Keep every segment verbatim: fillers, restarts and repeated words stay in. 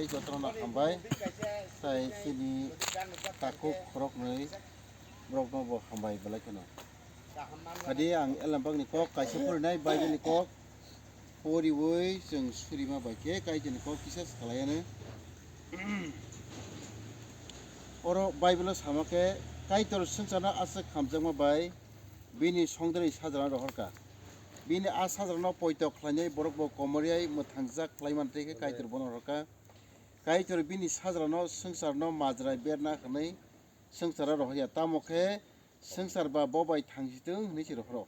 Jotono hambai, tai chini takhuk khoroknwi borokno bo hambai belai kheno. Hadi ang elembakni kok kaisa phorinai Bible ni kok poriwi chwng surima bai khe Kaitorni kok kisa swkalaiyano. Oro Bible o sama khe Kaitor swngcharno aswk hamjakma bai bini songdorni sajrano rohorkha. Bini a sajrano poito khlainai borok bo komor yai mwthangjak khlai mantwi khe Kaitor bono rohorkha. Kaitor bini sajrano swngcharno majra berna hwnwi swngcharo rohorya, tamo khe swngchar ba bo bai thangsi tong hwnwi se rohoro.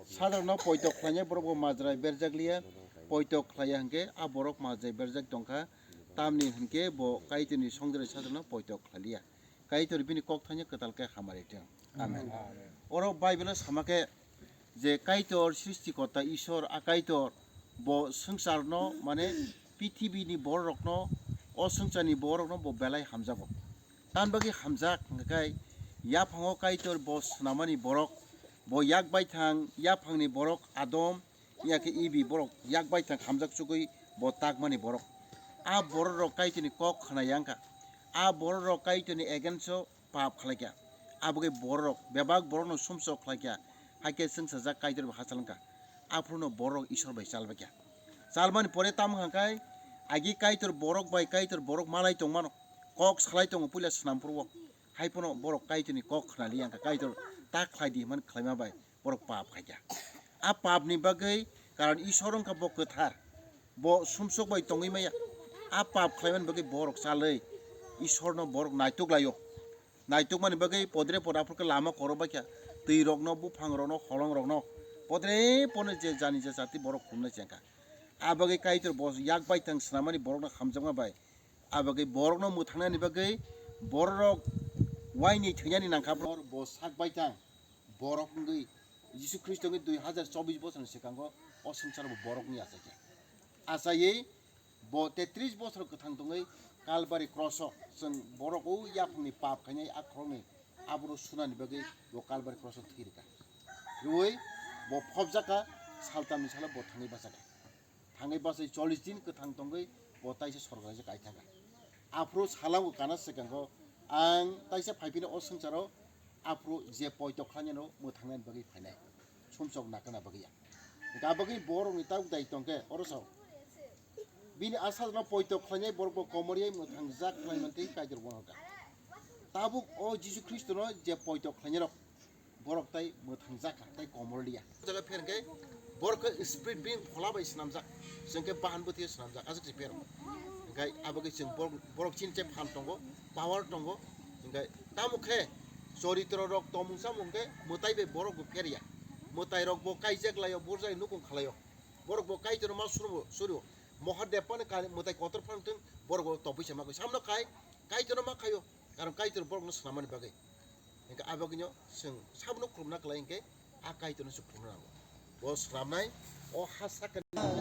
Sajrano poito khlainai borok bo majra berjak liya, poito khlaiya hwnkhe a borok majra berjak tongkha, tamni hwnkhe bo Kaitorni songdorni sajrano poito khlai liya. Kaitor bini kok thangya kwtal khe hamari tong. Amen. Oro Bible o sama khe je Kaitor srishtikorta Ishwar a Kaitor bo swngcharno mane pithibini bororokno o swngcharni bororokno bo belai hamjago. Tamni bagwi hamjak hwnkhe yaphango Kaitor bo swnamani borok, bo yak baithang yaphangni borok Adam, ya khe Ibi borok yak baithang hamjak chugwi bo takmani borok. A bororok Kaitorni kok khna ya wngkha. A bororok Kaitorni against o pap khlaikha. Abagwi bororok bebak borokno sumsok khlaikha. Haikhe swngchajak Kaitor bo hachal wngkha. Aphuru no bororok Ishwar bai chalbaikha. Chalmani pore tamo hwnkhai agi Kaitor borok bai Kaitor borok malai tongmano. Kok salai tongo puila swnam phuru o. Haiphano borok Kaitorni kok khnali wngkha Kaitor ta khlai di hwnmani khlaima bai borok pap khaikha. A papni bagwi karon Ishwar wngkha bo kwthar, bo sumsok bai tongwi maya. A pap khlaimani bagwi borok chalwi Ishwarno borok naituk laio. Naitukmani bagwi podre pod aphuru khe lama koro baikha, twi rokno, buphang rokno, holong rokno, podre podno je jani je jati borok khumnai chengkha. A bagwi Kaitor bo yak baithang swnamani borokno hamjakma bai. A bagwi borokno mwthangnani bagwi bororok waini thwinani nangkha. Bo sak baithang borok wngwi Jisu Khristo wngwi dui hazar chobbish bosorni swkango o swngcharo bo borokni achaikha. Achaiwi bo tetris bosor kwthang tongwi Kalbari kroso chwng borok o yaphangni pap khainai a khoroknwi aboro sunani bagwi bo Kalbari kroso thwi rwkha. Rwui bo phobjakha, saltamni salo bo thangwi bachakha. Thangwi bachai chollish din kwthang tongwi bo taisa sorgo kaisa kaithaka. Aphuru salango kana swkango ang taisa phaiphino o swngcharo aphuru je poito khlainano mwthangnani bagwi phainai. Sumsok nakana bagwi ya. Hingkha abagwi borokni tabuk dai tongkhe oro sao. Bini a sajrano poito khlainai borok bo komor yai mwthangjak khlai mantwi Kaitor bono hwnkha. Tabuk o Jisu Khristono je poito khlainairok borok tai mwthangjak kha, tai komor liya. O jaga pher hwnkhe borok khe Spirit bini phola bai swnamjak, chwng khe bahan bwtwi swnamjak, aswk se pher. Hwnkhe abagwi chwng borok, borok chini che phan tongo, power tongo, hwnkhe tamo khe choritro rok tongmung samung khe mwtai bai borok bo pher ya. Mwtai rok bo kaijak laio, burjai nukung khalaio. Borok bo Kaitorno ma suru, suru. Mohadev phano kani mwtai kotor phano tong, borok bo topui se ma koi. Samno khai, Kaitorno ma khaio. Karon Kaitor borokno swnamani bagwi. Hingkhe abagwino chwng sabono khulumna kwlai hingkhe a Kaitorno se khulumna nango. Bo swnamnai, o ha sakani.